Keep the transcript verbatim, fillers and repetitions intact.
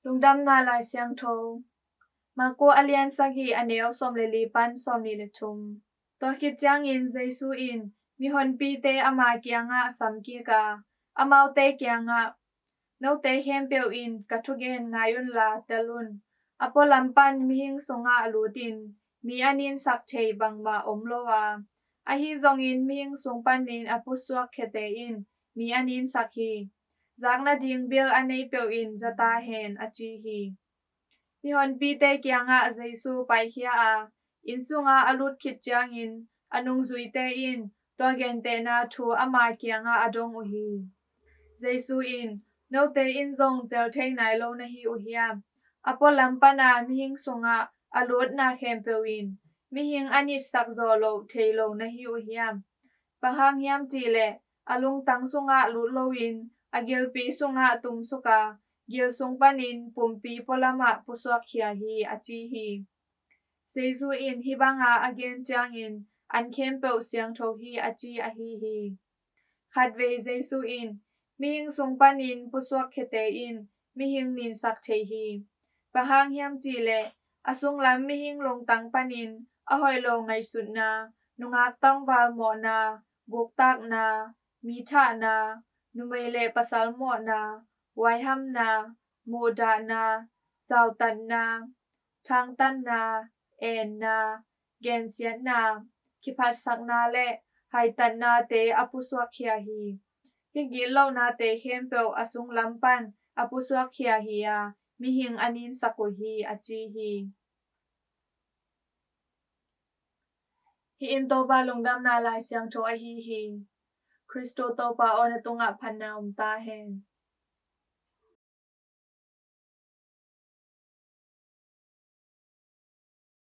Lungdamna Lai Siangtho. Marku a lian sagih, a neu sawm le li pan sawmnih le thum. Tua khit ciangin Jesu in mihonpite ama kiangah a samkik a, amaute kiangah, "Note khempeuh in ka thugen ngai unla tel un. A pualam pan mihing sungah a lutin mi a ninsak thei bangmah om lo a, ahi zongin mihing sung panin a pusuak khiate in mi a ninsak hi. Zak nading bil a nei peuh in za ta hen," a ci hi. Mihonpite kiangah Jesu paikhia a, inn sungah a lut khit ciangin a nungzuite in tua gentehna thu ama kiangah a dong uh hi. Jesu in, "Note in zong tel thei nai lo na hi uh hiam? A pualam pana mihing sungah a lutna khempeuh in mihing a nitsak zawh loh thei lo na hi uh hiam? Bang hang hiam cih leh a lungtang sungah lut loin a gilpi sungah tumsuk a, gil sung panin pumpi pualamah pusuak khia hi," a ci hi. Jesu in hih banga a gen ciangin an khempeuh siangtho hi a ci ahi hi. Khatvei Jesu in, "Mihing sung panin pusuak khiate in mihing ninsak thei hi. Bang hang hiam cih leh a sunglam mihing lungtang panin a hoih lo ngaihsutna, nungak tangval mawhna, guktakna, mi thahna, numei le pasal mawhna, huaihamna, muhdahna, zautatna, thangtatna, enna, gensiatna, kiphatsakna le haitatnate a pusuak khia hi. Hih gitlohnate khempeuh a sunglam pan a pusuak khia hi a, mihing a ninsak uh hi," a ci hi. Hih in Topa Lungdamna Lai Siangtho ahi hi. Khristo Topa aw, na tungah phatna om ta hen.